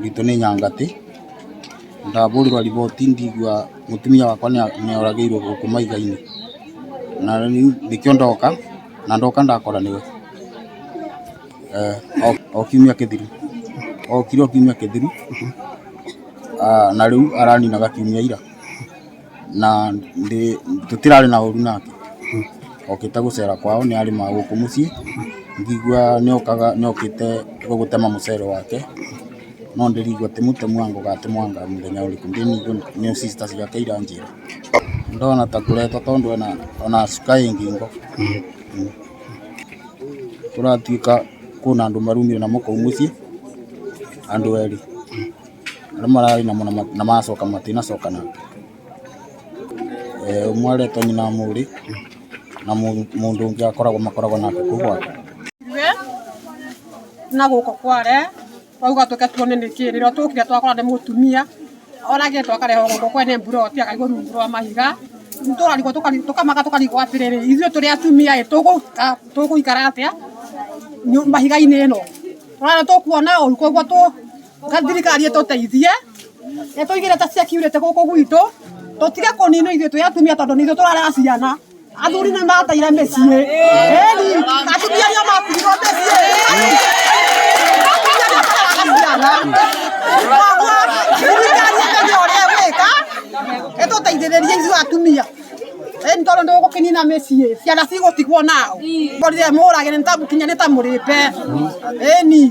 Gwitũ nĩ Nyangatĩ, ndabũrĩrwo riboti ndigua mũtumia wakwa nĩ oragĩirwo gũkũ maiga-inĩ, na rĩu nĩkĩo ndoka, na ndoka ndakora nĩwe. O kiumia kĩthiru, okire o kiumia kĩthiru, na rĩu araninaga kiumia ira. Na tũtirarĩ na ũru nake, okĩte gũcera kwao nĩ arĩmaga gũkũ mũciĩ, ngĩigua nĩ okĩte gũtema mũcere wake, no ndĩraigua ti mũtemu anga ũgatemwanga mũthenya ũrĩkũ, ndĩnaigua nĩ sister ciake iranjĩra. Ndona ta kũretwo tondũ ona cuka ĩ ngingo. Kũratuĩka kwĩna andũ maraumire namo kũu mũciĩ, andũ erĩ. Arĩa mararĩ namo na macoka matinacoka nake. Ũmwe aretwo nyina mũrĩ na mũndũ ũngĩ akoragwo makoragwo nake kũu gwake. Na gũkũ kware twauga tũke tuone nĩkĩ rĩrĩa tũkire twakora nĩ mũtumia oragĩtwo akarehwo gũkũ kwene mburoti akaigwo rungu rwa mahiga tũrarigwo tũkamaka tũkarigwo atĩrĩrĩ ithuĩ tũrĩ atumia ĩ tũgũikara atĩa mahiga-inĩ ĩno tũrona tũkuona ũru koguo Thirikari ĩtũteithie ĩtũigĩre ta security gũkũ gwitũ tũtige kũninwo ithuĩ twĩ atumia tondũ nĩ ithuĩ tũrarera ciana. Athuri nĩ mateire mĩciĩ ĩni atumia nĩo matigirwo mĩciĩ atumia nĩo mareraga ciana. Koguo thirikari ĩmenye ũrĩa ĩgwĩka ĩtũteithĩrĩrie ithuĩ atumia ĩni tondũ ndũgũkĩnina mĩciĩ ciana cigũtigwo naũ. Ngorire mũrage nĩ ta mũkinya nĩ ta mũrĩpe ĩni.